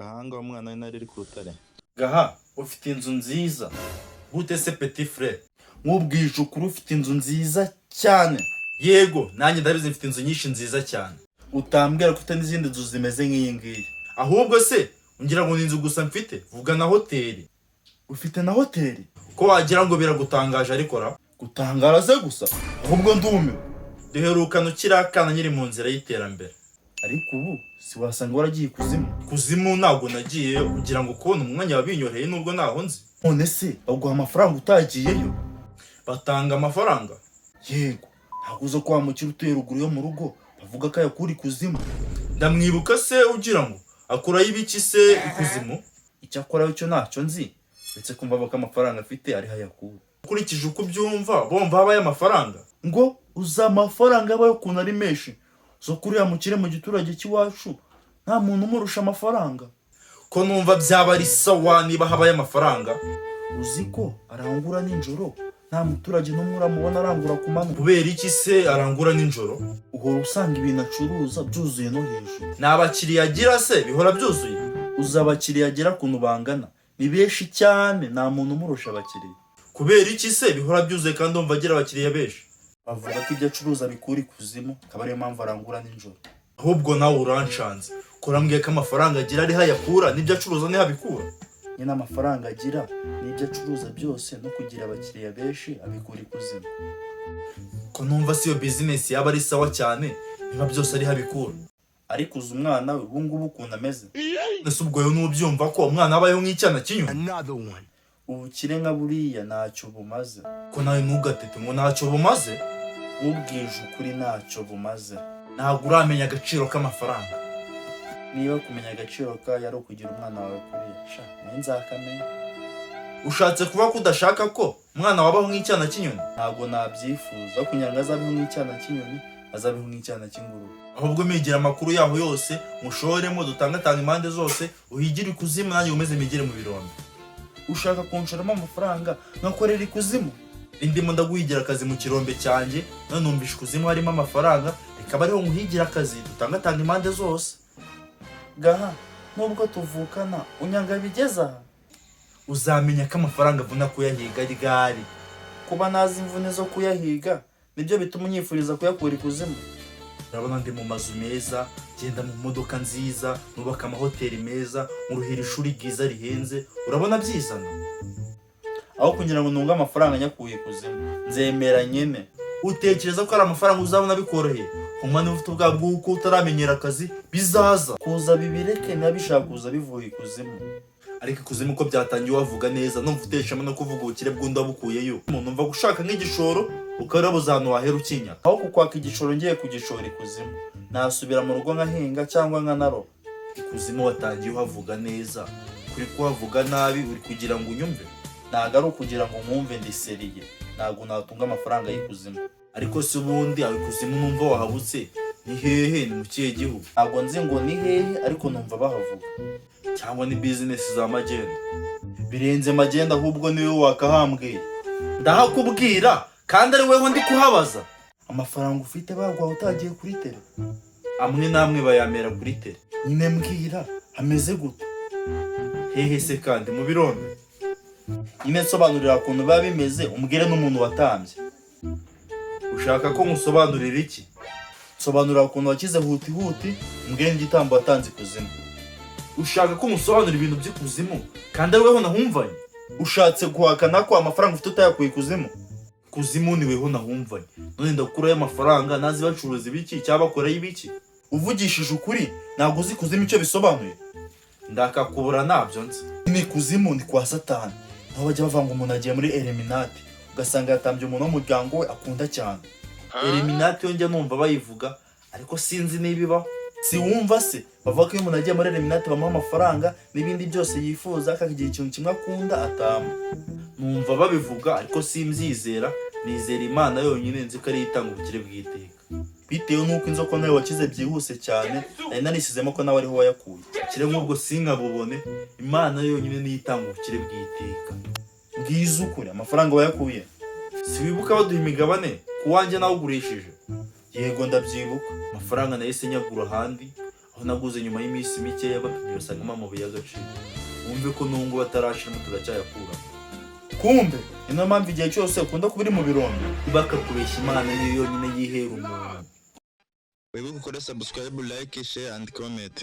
Gahanga, umwana w'intare iri ku rutare. Gaha, ufite inzu nziza gute se, petit frère? Nkubwije ukuri, ufite inzu nziza cyane. Yego, nanjye ndabizi, mfite inzu nyinshi nziza cyane. Utambwira ko ufite n'izindi nzu zimeze nk'iyi ngiyi. Ahubwo se ngira ngo ni inzu gusa mfite? Vuga na hoteli. Ufite na hoteli? Ko wagira ngo biragutangaje ariko ra? Gutangara se gusa, ahubwo ndumiwe. Duherukana ukiri akana, nkiri mu nzira y'iterambere, ariko ubu si wasanga waragiye ikuzimu. Kuzimu ntabwo nagiyeyo, kugira ngo kubona umwanya wabinyoreye nubwo ntaho nzi. None se baguha amafaranga utagiyeyo? Batanga amafaranga? Yego, ntabwo uza kwa mukire utuye ruguru yo mu rugo bavuga ko ayakura ikuzimu? Ndamwibuka se. Ugira ngo akurayo ibiki se ikuzimu? Icyo akorayo cyo ntacyo nzi, uretse kumva ko amafaranga afite ariho ayakura. Ukurikije uko ubyumva, bomva habayo amafaranga? Ngo uzi amafaranga abayo ukuntu ari menshi, zo kuri uriya mukire mu giturage cy'iwacu nta muntu umurusha amafaranga. Ko numva byaba ari sawa niba habayo amafaranga. Uzi ko arangura nijoro? Nta muturage n'umwe uramubona arangura ku manywa. Kubera iki se arangura nijoro? Uhora usanga ibintu acuruza byuzuye no hejuru. Ni abakiriya agira se bihora byuzuye? Uzi abakiriya agira ukuntu bangana? Ni benshi cyane, nta muntu umurusha abakiriya. Kubera iki se bihora byuzuye kandi wumva agira abakiriya benshi? Bavuga ko ibyo acuruza bikura ikuzimu, akaba ariyo mpamvu arangura nijoro. Ahubwo nawe uranshanze, kurambwiye ko amafaranga agira ariho ayakura, n'ibyo acuruza niho abikura. Nyine amafaranga agira n'ibyo acuruza byose no kugira abakiriya benshi abikura ikuzimu. Ko numva si iyo bizinesi yaba ari sawa cyane niba byose ariho abikura? Ariko uzi umwana we ubu ngubu ukuntu ameze? Ese ubwo yo nubyumva ko umwana abayeho nk'icyana cy'inyoni? Another one. Ubukire nka buriya ntacyo bumaze. Ko nawe ntugatete ngo ntacyo bumaze. Ubwije ukuri, ntacyo bumaze. Ntabwo uramenya agaciro k'amafaranga. Niba kumenya agaciro kayo ari ukugira umwana wawe kuriya, sha nawe nzakamenya. Ushatse kuba ko udashaka ko umwana wabaho nk'icyana cy'inyoni? Ntabwo nabyifuza. Aho kugira ngo azabeho nk'icyana cy'inyoni, azabeho nk'icyana cy'ingurube. Ahubwo migira amakuru yaho yose mushoremo, dutangatanga impande zose, uhigire ikuzimu nanjye umeze migire mu birombe. Ushaka kunshoramo amafaranga nkakorera ikuzimu? Indimo ndaguhigira akazi mu kirombe cyanjye. None numvishe ikuzimu harimo amafaranga, rikaba ariho nkuhigira akazi, dutangatanga impande zose. Gaha, nubwo tuvukana, unyanga bigeze aha. Uzamenya ko amafaranga avuna kuyahiga ryari? Kuba nazi imvune zo kuyahiga nibyo bituma unyifuriza kuyakura ikuzimu? Urabona ndi mu mazu meza, genda mu modoka nziza, nubaka amahoteli meza, nkuruhira ishuri ryiza rihenze. Urabona byizana? Aho kugira ngo nunge amafaranga nyakuye ikuzimu, nzemera nyine. Utekereza ko ari amafaranga uzabona bikoroheye? Huma niba ufite ubwa bw'uko utaramenyera akazi, bizaza kuza bibireke niba bishaka kuza bivuye ikuzimu. Ariko ikuzimu uko byatangiye wavuga neza, numva uteshamo no kuvuga ubukire bw'undi wabukuyeyo. Umuntu umva gushaka nk'igishoro ukaba urabuze ahantu wahera ukinyaka. Aho kukwaka igishoro ngiye kugishora ikuzimu, nasubira mu rugo nkahinga cyangwa nkanaroba. Ikuzimu watangiye uhavuga neza, kuri kuhavuga nabi uri kugira ngo unyumve. Ntabwo ari ukugira ngo nkumve, ndi sérieux, ntabwo natunga amafaranga y'ikuzimu. Ariko se ubundi aho ikuzimu numva wahabutse ni hehe? Ni mu kihe gihugu? Ntabwo nzi ngo ni hehe, ariko numva bahavuga. Cyangwa ni bizinesi za magendo? Birenze magendo. Ahubwo niwe wakahambwiye. Ndahakubwira kandi ari weho ndi kuhabaza. Amafaranga ufite baguha utagiye kuri terrain? Amwe n'amwe bayamera kuri terrain. Nyine mbwira, hameze gute? Hehe se kandi? Mu birombe? Nyine nsobanurira ukuntu biba bimeze, umbwire n'umuntu watambye. Ushaka ko nkusobanurira iki? Nsobanurira ukuntu wakize huti huti, umbwire n'igitambo watanze ikuzimu. Ushaka ko nkusobanurira ibintu by'ikuzimu kandi ari weho nahumvanye? Ushatse guhakana ko amafaranga ufite utayakuye ikuzimu? Kuzimu ni weho nahumvanye. None ndakurayo amafaranga nazi bacuruza ibiki cyangwa bakorayo ibiki? Uvugishije ukuri, ntabwo uzi ikuzimu icyo bisobanuye? Ndakakubura, ntabyo nzi. Ni ikuzimu, ni kwa Satani, aho bajya bavuga ngo umuntu agiye muri Illuminati, ugasanga yatambye umuntu w'umuryango we akunda cyane. Illuminati yo njya numva bayivuga, ariko sinzi niba ibaho. Si wumva se bavuga ko iyo umuntu agiye muri Illuminati bamuha amafaranga n'ibindi byose yifuza, akagira ikintu kimwe akunda atamba? Numva babivuga ariko simbyizera. Nizera Imana yonyine, nzi ko ariyo itanga ubukire bw'iteka. Bitewe n'uko inzoka nawe wakize byihuse cyane, nari narisizemo ko nawe ariho wayakuye. Ubukire nk'ubwo sinkabubone. Imana yonyine niyo itanga ubukire bw'iteka. Bwiza ukuri, amafaranga wayakuye? Si wibuka baduha imigabane ku wanjye nawugurishije? Yego, ndabyibuka. Amafaranga nahise nyagura ahandi. Aho naguze nyuma y'iminsi mikeya bapimye basangamo amabuye y'agaciro. Wumve ko n'ubu batarashiramo, turacyayakuramo. Kumbe ni nayo mpamvu igihe cyose ukunda kuba uri mu birombe bakakubeshya. Imana niyo yonyine yihera umuntu. Wibuke ukore subscribe, like, share and comment.